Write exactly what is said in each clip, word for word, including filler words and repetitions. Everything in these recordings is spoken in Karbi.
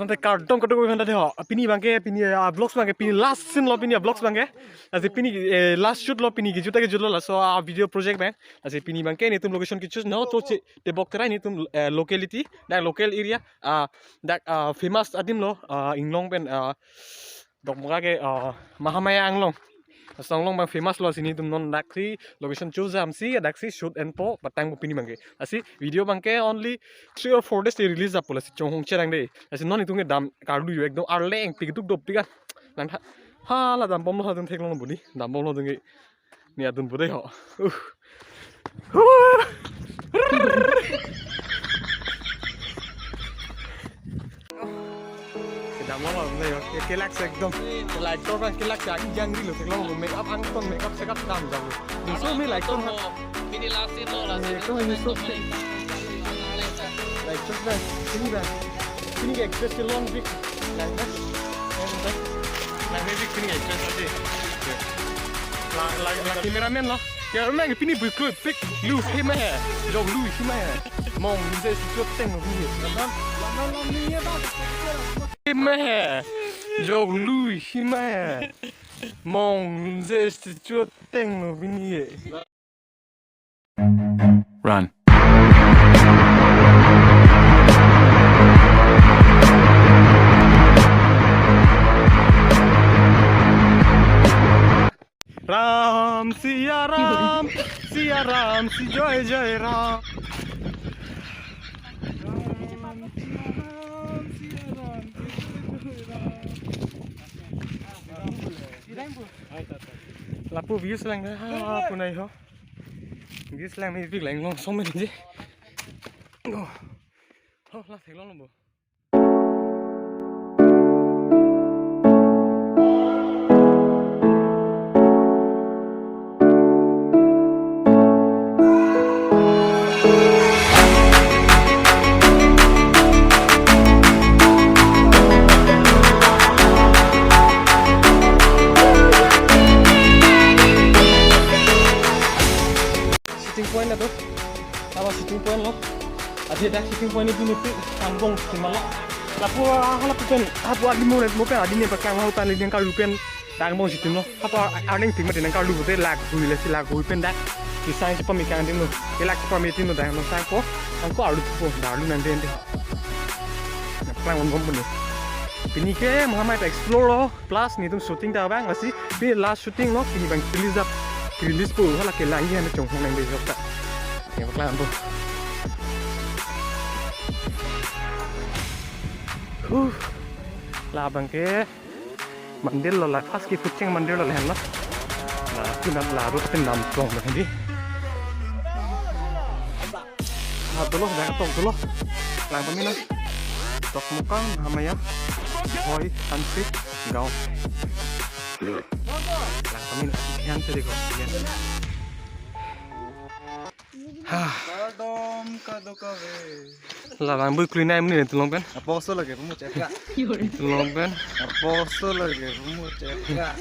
Te kardom kadokave aphan ta ho. Pini abangke, pini, ah, vlogs abangke, pini last scene lo pini, ah, vlogs abangke. Lasi pini, eh, last shoot lo pini, kejut ta kejut lo, laso, ah, video project abang. Lasi pini abangke netum location ke-choose no, to che, Tebok Terai netum, eh, locality, dak local area, ah, dak, ah, famous adim lo, ah, Inglong pen, ah, Dokmoka ke, ah, Mahamaya Anglong. Laso Anglong abang famous lo, lasi netum non daksi location choose damsi, daksi shoot enpo, patangpo pini abangke. Lasi video abangke only three or four days te release apot, lasi chonghong cherang de. Lasi non netum ke dam karlu yo, ekdom arleng pik duk dopik an. Nang ha, hala dambomlo, ha dun theklong budi. Dambomlo dun ke. Ni adun budi ho. Uh. Kedam lo, lo, lo, ke-, kelak si ekdom. Light to kan kelak si, aki jangri lo, kelak lo, make up angton, make up sekat dam jang lo. Inso me light to ha. Pini last scene lo, last scene. Make up inso. Light to kan, sini kan. Sini ke actress si long big. Lang ha. Lang ha. Lang ha big sini ke actress si. La, la, la cameraman lo. Ya, rumah pini bui klui pik lu hima he. Jok lu hima he. Mong je si chot teng lu hima. Hima he. Jok lu hima he. Mong je si chot teng lu bini he. Run. Ram, Siya Ram, Siya Ram, Si Joy Joy Ram. Lapu views lang ha, punai ho. Views lang ni vik lang long song me je. Oh. Oh, la theklong lo bo. Shooting point ado. Aba shooting point lo. Adi dak shooting point ni pini pi angbong si mala. Lapu hala pu pen, hapu adi mo mo pen adi ne paklang ho tan le nang karlu pen dak angbong si tim lo. Hapu arning tim ma nang karlu pute lak hui le si lak hui pen dak. Kisang si pami kang tim lo. Kelak si pami tim lo dak lo sangpo. Angko arlu po dak arlu nang den de. Paklang on bom puni. Pini ke Mahamaya ta explore lo. Plus netum shooting ta abang lasi, pini last shooting lo, pini abang release up, release po, hala kelang ya, chonghong nang de jok ta. Ya, paklang po. Huh. La abangke mandir lo la, first ke Phucheng mandir lo lahen lo. La, pinat la road pen dam tong lo hindi. Ha, dolo, dak tok dolo. Lang pamina. Dokmoka Mahamaya Bhoi Hanse Gaon. Lang pamina. Hanse deko. Ha. Kardom kadokave. Labang bui klui nai muni tulong pen. Aposo lagi rumu cekak. Tulong pen. Aposo lagi rumu cekak.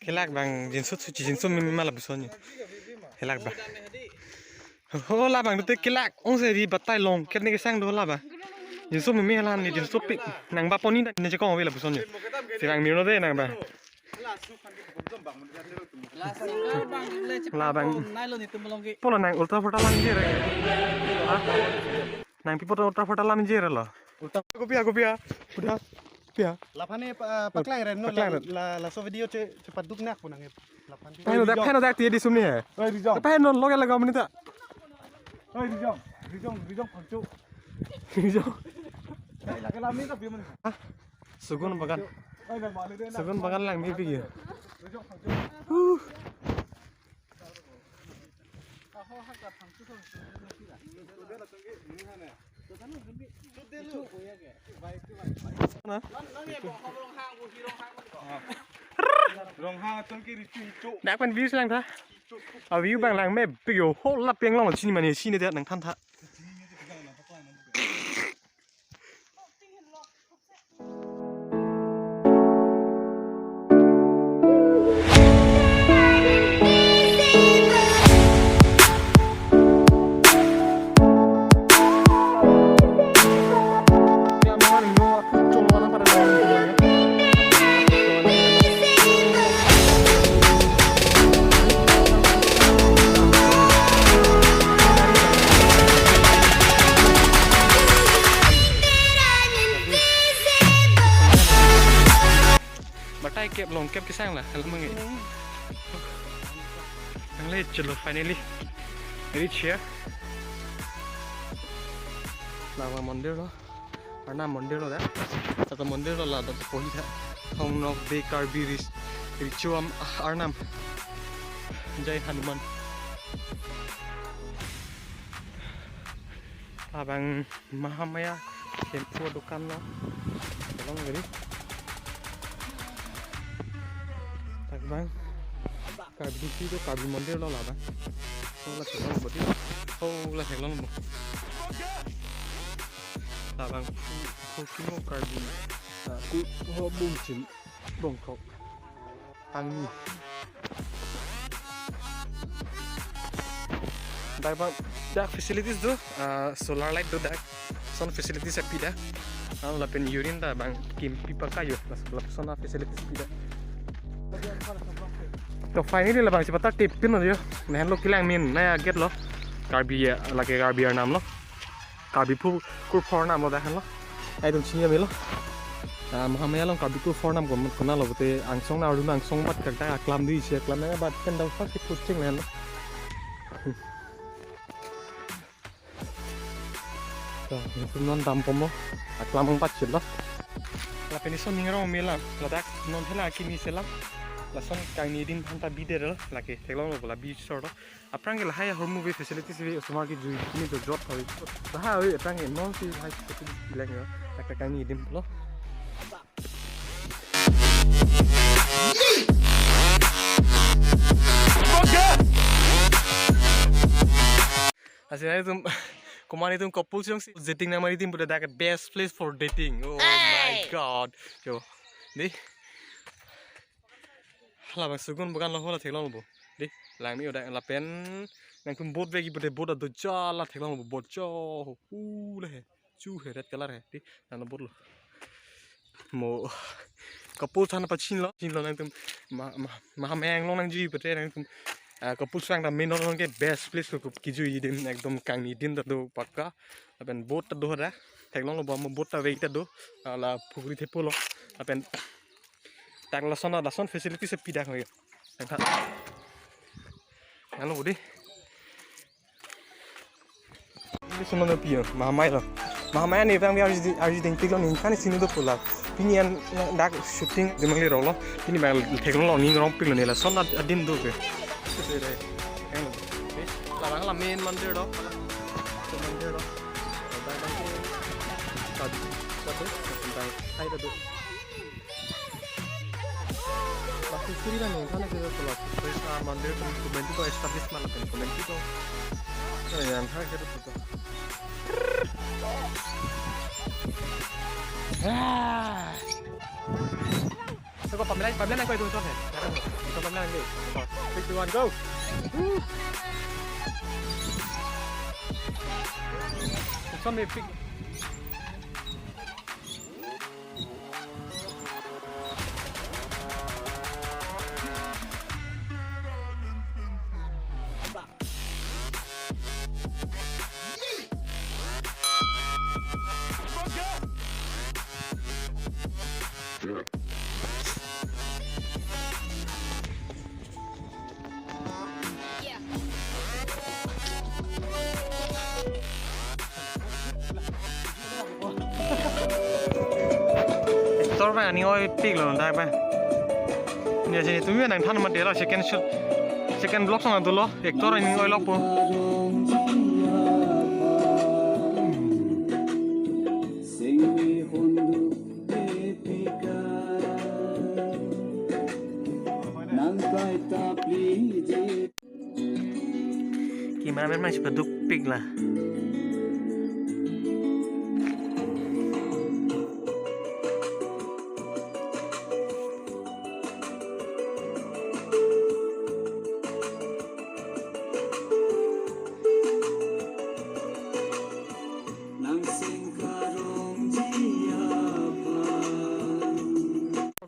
Kelak abang jinso suci jinso mimi ma lapuson yo. Kelak abang. Ho labang dute kelak ong se ri batai long ket ne kesang do labang. Jinso mimi halan ni jinso pik nang ba poni ne chekong ave lapuson yo. Sirang mirno de nang ba. Labang. Polo nang ulta phuta lang je re. Ha? Nang pi poto ulta phuta lang je re lo. Ulta kopia kopia. Udah. Kopia. Laphan ne pa-, paklang ren no, paklang ren. La, la, laso video che, chepaduk nak po nang. Laphan. Paheno dak, paheno dak tiye di sumni he. Oi, Rijong. Paheno loge laga mani ta. Oi, Rijong. Rijong, Rijong phangcho. Rijong. Oi, lake lamni ta biman. Ha? Sugun bagan. Oi, lang mali de na. Sugun bagan lang ni pigi. Rijong phangcho. Huh. Na? Dak pen views lang ta. A view abang lang me pik yo, ho la peng long sini mane sini de nang than tha. Tongkep kesang la, alam mangi. Nangle chelo, finally reach here. Lava mondir lo, Arnam mondir lo da. Sata mondir lo la da poli tha. Thong Nokbe Karbi Ris-, Richo Am-, Arnam. Jai Hanuman. Labang Mahamaya Kemphu adukan lo. Tolong gari. Dak bang. Karbi si do, Karbi mondir lo labang. Oh, la theklong bo di. Oh, la theklong bo. Labang phu, phu kimo Karbi. Ah, ku ho bung chim bung thok. Angni. Dak bang, dak facilities do, ah, solar light do dak. Lason facilities api dak. Ah, lapen urine ta bang kimpi paka yo, las-, lason a facilities pi dak. To finally labang si patak tip pin lo yo. Nahlo kelang min, naya gate lo. Karbi ya, lake Karbi Arnam lo. Karbi phu kurphor nam lo dak henlo. Ai tum chini amelo. Ah, Mahamaya along Karbi kurphor nam kon, kona lo bote angsong na arun angsong bat kak dak aklam di isi aklam na bat pen dak first food ching lo henlo. To, non dam pomo. Aklam ang bat chilo. Lapen ison ningrong melang. Ladak non hela kimi selang. Lason kangni din phanta bidero. Lake theklong lo bola bi sor lo. Aphrang ke lahai ahormu ave facilities ave osomar kejui kimi do job ave. Lahai ave aphrang ke non si lahai facilities bilang ya. Dak kangni din lo. Asin atum, komat atum couples jongsi dating nangmari adim pura dak best place for dating. Oh my God. Yo. Di. Hala bang sugun bukan lo hola theklong bo. Di, langme udah lapen nangtum boat vegi pura boat ado jala theklong bo boat jo. Hu le he. Chu he red color he. Di, nang boat lo. Mo couples than pachin lo, chin lo nangtum ma, ma, Mahamaya along nangji pura nangtum. Ah, couples vang ta main along ke best place ko kejui din ekdom kangni din ta do pakka. Lapen boat ta do da. Theklong lo bo mo boat ta vegi ta do. Ah, la phukri thepo lo. Lapen dak lason, lason facility si pi dak lagi. Tangka. Anu budi. Ini semua lebih ya, Mahamaya lo. Mahamaya ni bang biar arju ding pik lo ni kan sini do pula. Pini an dak shooting di mangli rolo. Pini bang theklong lo ni ngrong pik lo ni lason ad-, adim do ke. Labang la main mandir lo. Mandir lo. Bang bang. Satu, satu, satu, satu. Laso suri la nung thana kira ko laso. Terus, ah, mandir tum komantu ko establish man lapen komantu ko. Oh, yan ha kira ko. Ah. Ko pamela, pamela ko itu contoh ya. Itu pamela ini. Three, two, one, go. Some epic. Actor bang aning oi pik lo dak bang. Ni sini tumi nangthan mati lo second shoot, second vlog song adu lo actor aning oi lo po. Cameraman masih beduk pik lah.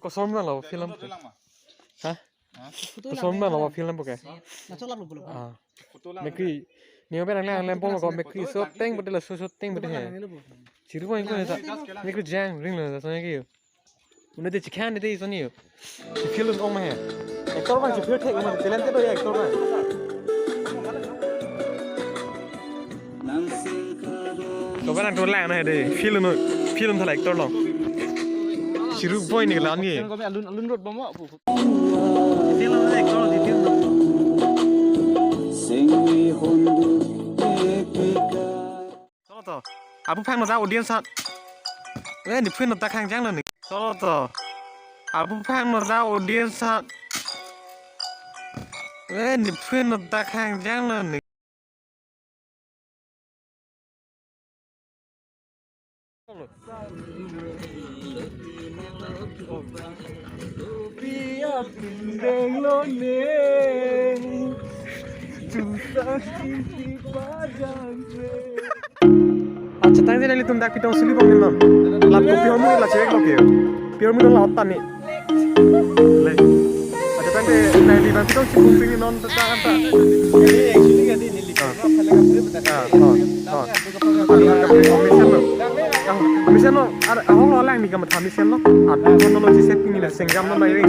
Kosom na lo film. Hah? Kosom na lo film bukan? Ah. Mekri. Ni open ang lang lang pom ko mekri so teng betul so so teng betul he. Chiru pon ko ta. Mekri jang ring lo so ki. Une te chikhan te isoni yo. Film ong ma he. Actor bang si film thek ma, talented ho actor bang. Tokan ang tolang na he de. Film, film thala actor lo. Chiru boy ni lan ni. Alun, alun rot bom. Film actor di film. Cholo to. Abu phang no ta audience hat. Eh, ni phun no ta khangjang lo ni. Cholo to. Abu phang no ta audience hat. Eh, ni phun no ta khangjang lo ni. Achetang je nanglitum dak pitong suli bang non. Lap kopi hormu la chek lo ke. Pi hormu la otan ni. Le. Achetang je nangli bang pitong si bung pini non ta ta ta. Actually, gadi neli. Ah. Ah, oh, oh. Commission lo. Commission lo. Ar ahong lo lang ni kamatha commission lo. Ar kono lo si set pini la sengjam non bai ring.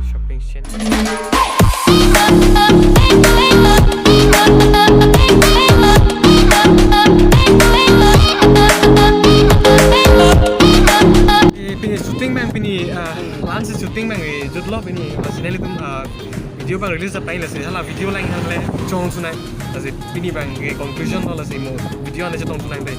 Shopping center. Eh, pini shooting bang pini, ah, last shooting bang, eh, jutlo pini, ah, sinali tum, ah, video bang release pai lasi, hala video lang hale chong sunai, lasi pini bang, eh, conclusion lo lasi mo video ane chetong sunai pai.